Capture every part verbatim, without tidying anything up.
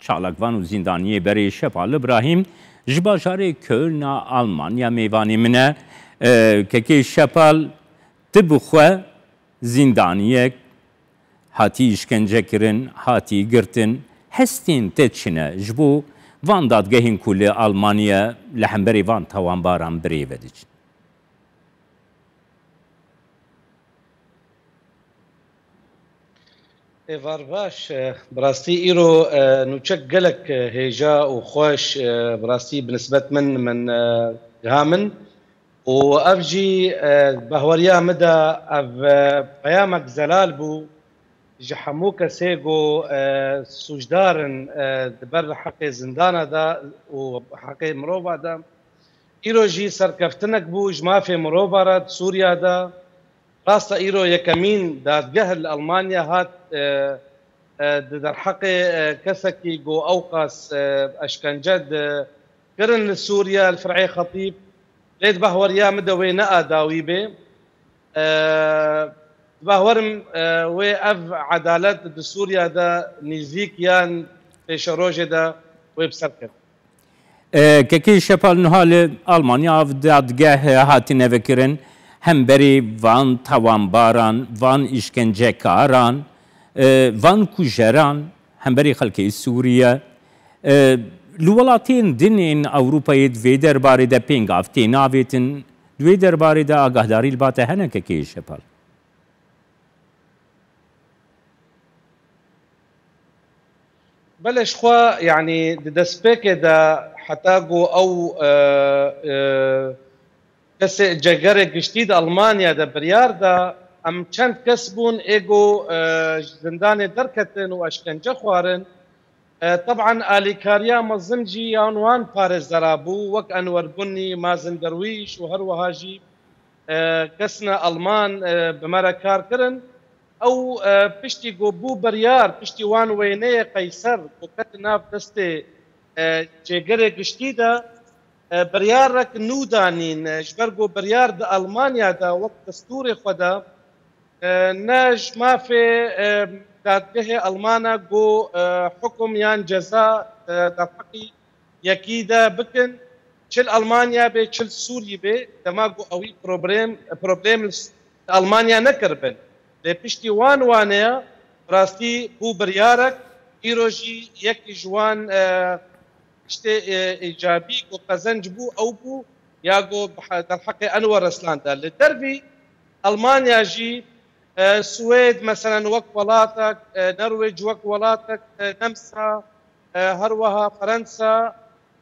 Çalakvan û zîndaniyê berê Şepal Îbrahîm ji bajarê Köln a Almanya mêvanê min e. E, kekê Şepal, tu bi xwe zîndaniyek, hatî îşkence kirin, hatî girtin. Hestên te çi ne ji bo van dadgehên ku li Almanya li hemberî van tawanbaran birêve diçin? Êvar baş, e, bi rastî îro, e, nûçek gelek, e, hêja û xweş, e, bi rastî bi nisbet min, min, e, giha min. Û ev jî, e, bahweriya min de ev, e, peyamek zelal bû ji hemû kesê ku, e, sûcdar in, e, di ber heqê zindana de û heqê mirova de. Îro jî serkeftinek bû ji mafê mirova re di Sûriya de. Rast e, îro yekemîn dadgeh li Almanya hat, e, e, di derheqê, e, kesekî ku ewqas, e, eşkence dikirin li Sûriye, li Fir'ê Xetîb. Lê di bahweriya min de wê ne a dawî bê. E, di bahwerim, e, wê ev edalet di Sûriye de nîzîk yan pêşerojê de wê bi ser keve. E, kekê Şepal, niha li Almanya ev dadgeh hatine vekirin, hemberî van tawanbaran, van îşkencekaran, e, van kujeran, hemberî xelkê Sûriye. E, li welatên din ên Ewropayê di vê derbarê de pêngav têne avêtin, di wê derbarê de agahdarî li ba te hene, kekê Şepal? Belê, ji xwe, yanî di destpêkê de heta ku ew, e, e, kesê cegerê giştî di Almanya de biryar da, em çend kes bûn ê ku, e, ji zindanê derketin û eşkence xwarin. E, teban alîkariya mezin jî yan wan parêzera bû, wek Enwer Bunî, Mazin Derwîş û her wiha jî, e, kesine Alman, e, bi me re kar kirin. Ew, e, piştî ku bû biryar, piştî wan wêneyê qeyser ku ket nav destê, e, cêgerê giştî de, e, biryarek nû danîn, e, ji ber ku biryar di Almanya de wek destûrê xwe de, e, ne ji mafê, e, dadgehê Almana ku, e, hukum yan ceza, e, derheqî yekî de bikin, çi li Almanya bê, çi li Sûrî bê, dema ku ewî problem, problem li Almanya nekiribin. Lê piştî wan waneya, bi rastî bû biryarek, îro jî yekî ji wan, e, tiştê, e, îcabî ku qezenc bû, ew bû, ya ku bi he-, derheqê Enwer Reslan de. Li dervî Almanya jî, e, Swêd, meselen, wek welatek, e, Norwêc wek welatek, e, Nemsa, e, her wiha Fransa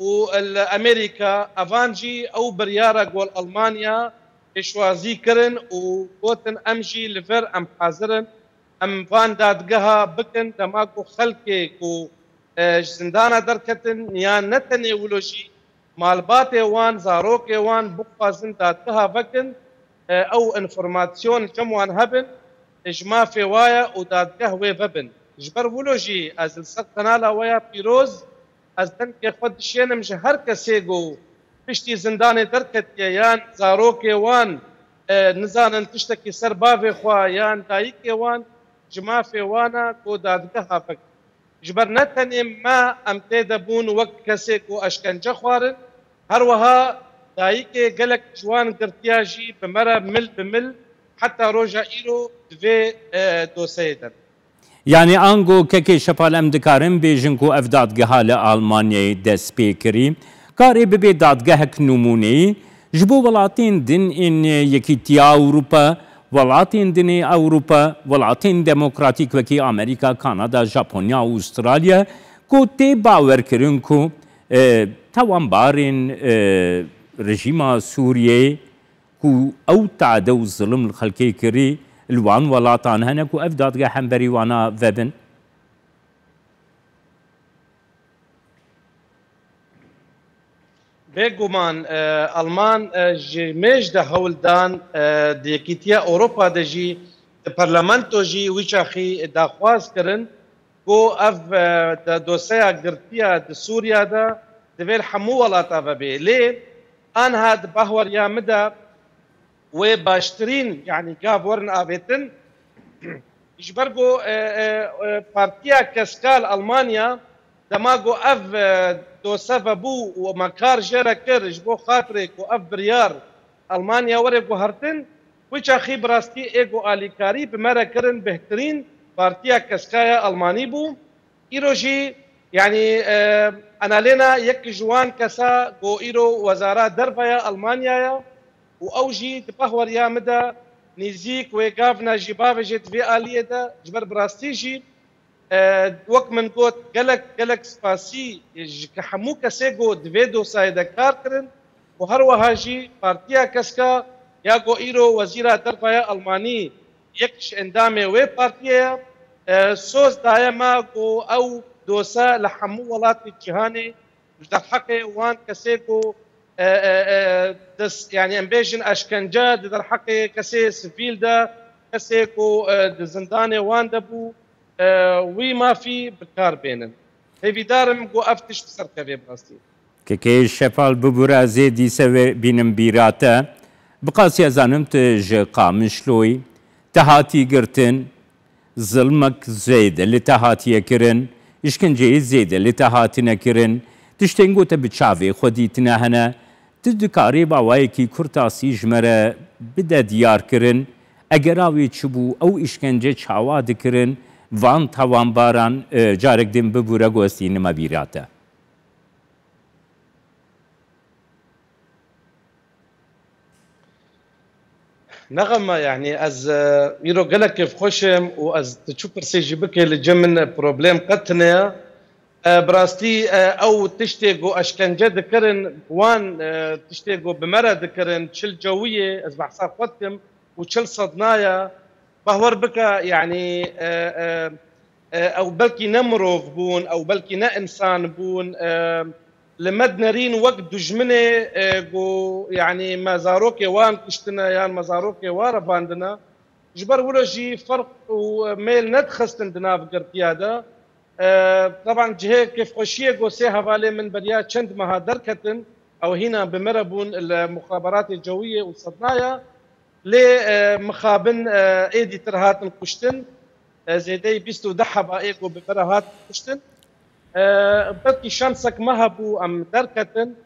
û li Amerîka, evan jî ew biryara gol Almanya pêşwazî kirin û gotin, em jî li vir em hazir in, em van dadgeha bikin, dema ku xelkê ku, e, ji zindana derketin, yan ne tenê wilo jî malbatê wan, zarokê wan bixwazin dadgeha vekin, e, ew înformasyon li cem wan hebin, e, ji mafê wa ye û dadgeh wê vebin. Ji ber wilo jî ez li ser kanala we ya pîroz, ez dengê xwe dişênim ji her kesê ku piştî zindanê derketiye yan zarokê wan, e, nizanin tiştekî ser bavê xwe yan dayikê wan, ji mafê wan e ku dadgeha vekin. Ji ber ne tenê me em tê de bûn wek kesê ku eşkence xwarin, her wiha dayikê gelek ji wan girtiya jî bi me re mil bi mil heta roja îro di vê, e, doseyê de. Yanî ango kekê Şepal em dikarin bêjin ku ev dadgeha li Almanyayê dest pê kirî, karê bibe dadgehek nimûneyî ji bo welatên din ên Yekîtiya Ewropa, welatên din ê Ewropa, welatên demokratîk wekî Amerîka, Kanada, Japonya û Ûstralya ku tê bawerkirin ku, e, tawanbarên, e, rejîma Sûriyeyê ku ew tade û zilim li xelkê kirî, li wan welatan hene ku ev dadgeh hemberî wana vebin? Bêguman, e, Alman, e, ji mêj de hewl dan, e, di Yekîtiya Ewropa de jî, di parlamento jî wî çaxî daxwaz kirin ku ev, e, de doseya girtiya di Sûriya de divê li hemû welata vebe. Lê anha di bahweriya min de wê baştirîn, yanî gav werin avêtin, ji ber ku, e, e, e, partiya keska li Almanya Dema ku ev, e, dose vebû û me kar jê re kir ji bo xatirê ku ev biryar Almanya were guhertin, wî çaxî bi rastî ê ku alîkarî bi me re kirin bêhtirîn partiya Keska ya Almanî bû. Îro jî, yanî, e, Annalena yek ji wan kesa ku îro wezara derve ya Almanya ye û ew jî di behweriya min de nêzîk wê gavna jî bavêje di vê aliyê de, ji ber bi rastî jî, e, wek min got, gelek, gelek spasî ji ke-, hemû kesê ku di vê dosayê de kar kirin û her wiha jî Partiya Keska ya ku îro Wezîra Derve ya Almanî yek ji endamê wê partiyê ye, e, soz daye me ku ew dose li hemû welatê cîhanê ji derheqê wan kesê ku, e, e, e, dis-, yanî em bêjin eşkence di derheqê kesê sivîl de, kesê ku, e, di zindanê wan de bû, e, wî mafî bi kar bênin. Hêvîdar im ku ev tişt bi ser kevê bi rastî. Kekê Şefal, bibûre ez ê dîse wê bînim bîra te. Bi qasî ez zanim tu ji Qamişloyî, te hatî girtin, zilmek zêde li te hatiye kirin, îşkenceyê zêde li te hatine kirin, tiştên ku te bi çavê xwe dîtine hene, tu dikarî bi awayekî kurtasî ji me re bide diyar kirin, egera wê çi bû, ew îşkence çawa dikirin, van tawanbaran, e, carek din bibûre ku ez tînime bîra te. Nexema, yanî ez, e, îro gelek kêfxweş im û ez tu çi pirsê jî bikê li cem min problem qet tune ye. E, bi rastî, e, ew tiştê ku eşkence dikirin, wan, e, tiştê ku bi me re dikirin, çil cewiyê, ez behsa xwe dikim, û çil sedna ye. Bahwer bike, yanî, e, e, e, ew belkî ne mirov bûn, ew belkî ne însan bûn, e, li me dinerîn wek dijminê, e, ku, yanî, me zarokê wan kiştine yan me zarokê wan revandine. Ji ber wilo jî ferq û mêl nedixistin di nav girtiya de. E, teban cihê kêfxweşiyê ku sê hevalê min beriya çend meha derketin, ew hîna bi me re bûn li muxaberatê cewiyê û sednaya. Lê, e, mixabin, e, êdî tir hatin kuştin. E, zêdeyî bîst û deh heba ê ku bi me re hatin kuştin. E, belkî şansek me hebû, em derketin.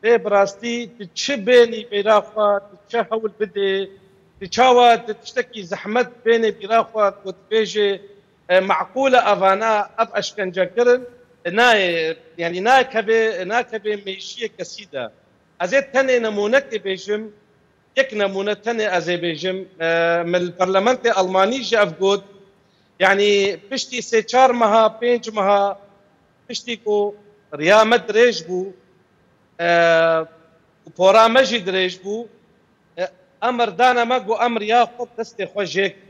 Lê bi rastî tu çi bênî bîra xwe, tu çi hewl bidê, tu çawa tu tiştekî zehmet bênê bîra xwe ku dibêjê, e, meqûl e evana ev eşkence kirin, e, nayê, yanî nakevê, nakevê mêjiyê kesî de. Ez ê tenê nemûnekê bêjim, yek nemûne tenê ez ê bêjim. E, min li parlamentê Almanî jî ev got, yanî piştî sê çar meha, pênc meha, piştî ku riya me dirêj bû, e, û pora me jî dirêj bû, e, emir dane me ku em riya xwe bi destê xwe jê kin.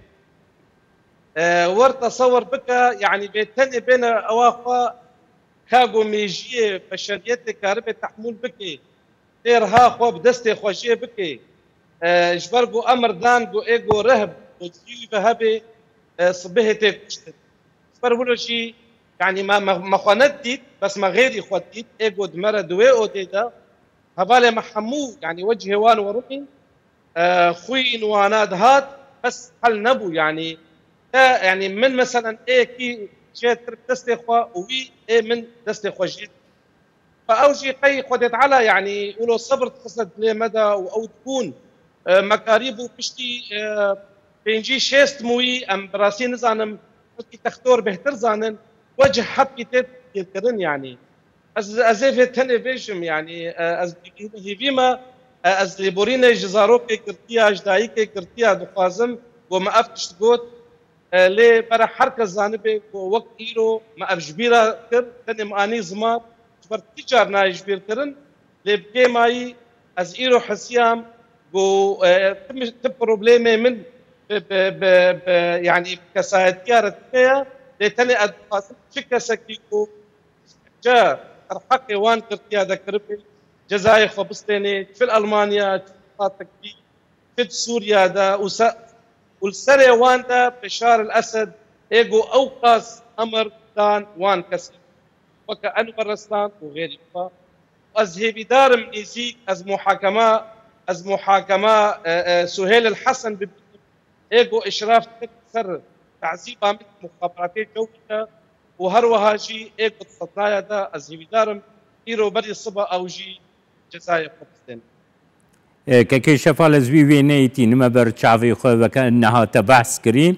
E, wer tesewir bike, yanî bê tenê bêne ewa xwe ka ku mêjiyê beşeriyetê karibe tehmûl bike, tê riha xwe bi destê xwe jê bike. E, ji ber ku emir dan ku ê ku rih bi cî ve hebe, e, sibihê tê kuştin. Ji ber wilo jî, yanî me, me, me xwe nedît, bes me xêrî xwe dît, ê ku di me re di wê odê de, hevalê me hemû, yanî wecihê wan werixîn, e, xwîn wana dihat, bes hel nebû, yanî, te, yanî min meselen ê kî jê tir bi destê xwe û wî ê min destê xwe jê. Fa ew jî qey Xwedê Teala, yanî, wilo sebir dixiste dilê me de û ew dibûn, e, me karîbû piştî, e, pêncî şêst mûyî, em bi rastî nizanim, belkî textor bêhtir zanin, wecih hebkî tê têrkirin, yanî. Ez, ez ê vê tenê bêjim, yanî, e, ez hêvî me, e, ez lêborînê ji zarokê girtiya, ji dayikê girtiya dixwazim, ku me ev tişt got, e, lê bere her kes zanibe ku wek îro me ev ji bîra kir, tenê me anî ziman, ji ber ti car nayê ji bîr kirin, lê bi kêmayî ez îro hesiyam ku, e, ti mi-, ti problemê min bi, bi, bi, bi, yanî bi kesayetiya re tune ye, lê tenê ez dixwazim çi kesekî ku îşkence derheqê wan girtiya de kiribe, cezayê xwe bistêne, çi li Almanya, çi li Tirkî, çi di Sûriye de û se-, û li serê wan de Beşar el Esed ê ku ew qas emir dan wan kesên weke Enwer Reslan û xêrî xwe. Ez hêvîdar im nêzîk ez muhakema, ez muhakema, e, e, Suhêl el Hesen bibînim, ê ku îşraf dike ser tehzîba min muxaberatê cewî de. û her wiha jî ê ku di sednaya de ez hêvîdar im îro berî siba ew jî cezayê xwe bistên. Kekê Şefal, ez wî wêneyê tînime ber çavê xwe, weke niha te behs kirî.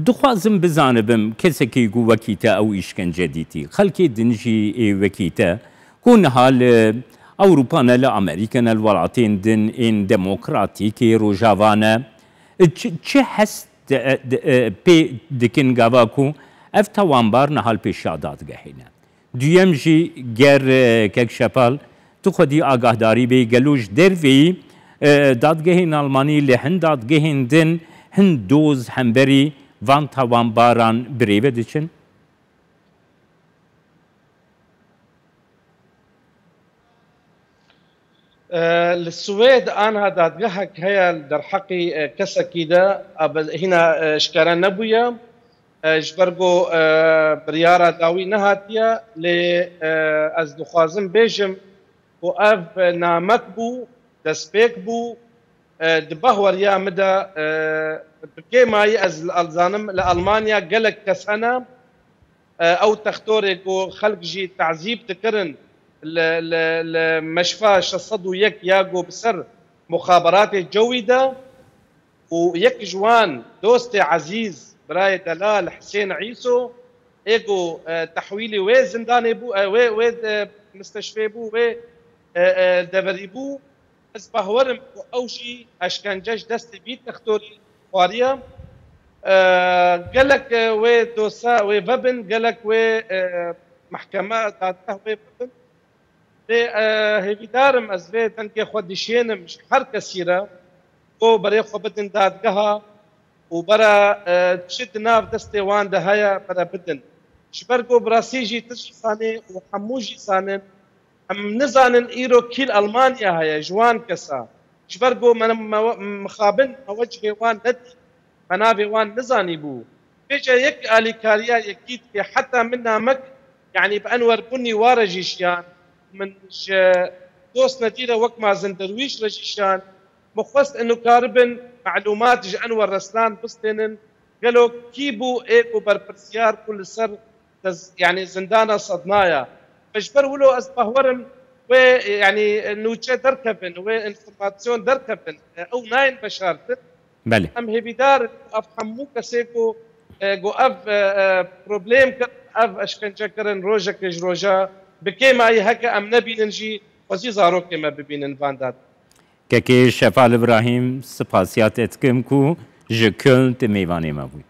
Dixwazim bizanibim, kesekî ku wekî te ew îşkence dîtî, xelkê din jî ê wekî te, ku niha li Ewropa ne, li Amerîka ne, li welatên din ên demokratîk ê Rojava ne, çi, çi hest pê dikin gava ku ev tawanbar niha li pêşiya dadgehê ne? Duyem jî, ger, e, kek Şepal, tu xwedî agahdarî bê, gelo ji derveyî, e, dadgehên Almanî li hin dadgehên din hin doz hemberî van tawanbaran birêve diçin? E, li Swêd anha dadgehek heye li derheqî, e, kesekî de, a, be-, hîna, e, eşkere nebûye. E, ji ber ku, e, biryara dawî nehatiye, lê, e, ez dixwazim bêjim ku ev namek bû, destpêk bû, e, di bahweriya min de, e, bi kêmayî ez li, ez zanim li Almanya gelek kes hene, e, ew textorê ku xelk jî tezîb dikirin li, li, li meşfa şeş sed û yek ya ku bi ser muxaberatê cewî de, û yek ji wan dostê ezîz, birayê delal Hisên Îso, ê ku, e, tehwîlî wê zindanê bû, e, wê, wê, e, misteşfê bû, wê, e, e, deverî bû. Ez bawer im ku ew jî eşkence ji destê vî textorî xwariye. E, gelek, e, wê dosa wê vebin, gelek wê, e, mehkeme, dadgeh wê vebin. Lê, e, hêvîdar im ez vê dengê xwe dişênim ji her kesî re, ku berê xwe bidin dadgeha û bere, e, çi di nav destê wan de heye, bere bidin. Ji ber ku bi rastî jî tu jî zanî û hemû jî zanin, em nizanin îro kî li Almanya heye ji wan kesa. Ji ber ku me, me, mixabin me wecihê wan nedî, me navê wan nizanîbû. Vêca yek alîkariya yekî dike, heta min namek, yanî bi Enwer Bunî wa re jî şiyan, min ji Dost Nedî re wek Mazin Derwîş re jî şiyan. Min xwest inu karibin melûmat ji Enwer Reslan bistênin. Gelo kî bû ê ku berpirsiyar bû li ser tez-, yanî zindana Sednaya? Ji ber wilo ez bawer im wê, yanî nûçe derkevin, wê înformasyon derkevin, ew nayên veşartin. Belê. Em hêvîdar in ku ev hemû kesê ku, e, ku ev, e, e, problem kir, ev eşkence kirin, rojeke ji roja bi kêmayî heke em nebînin jî, xwezî zarokê me bibînin van dad. Kekê Şefal Îbrahîm, spasiya te dikim ku ji Köln tu mêvanê me bûyî.